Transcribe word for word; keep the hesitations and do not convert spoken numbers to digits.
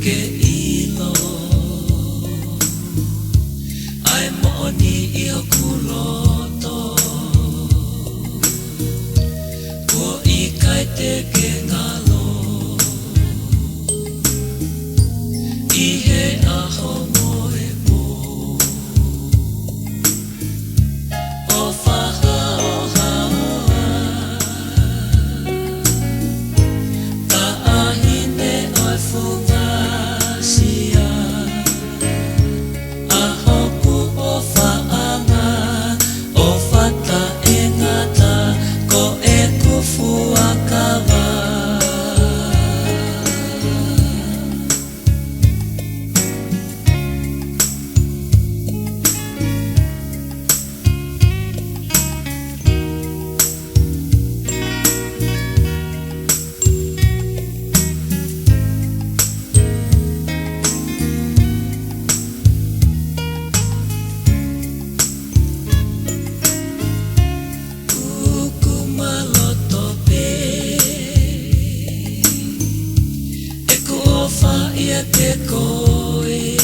ke ʻilo ʻa e moʻoni ʻi hoku loto, kuo ʻikai te ke ngalo ʻi he ʻaho mo e pō. ʻO fahaohaoa, taʻahine ʻo e funga Asia, ʻa hoku ʻofaʻanga, ʻofa taʻengata, ko ʻeku fuakava. ʻUku maloto pē, ʻeku ʻofa ʻiate koe.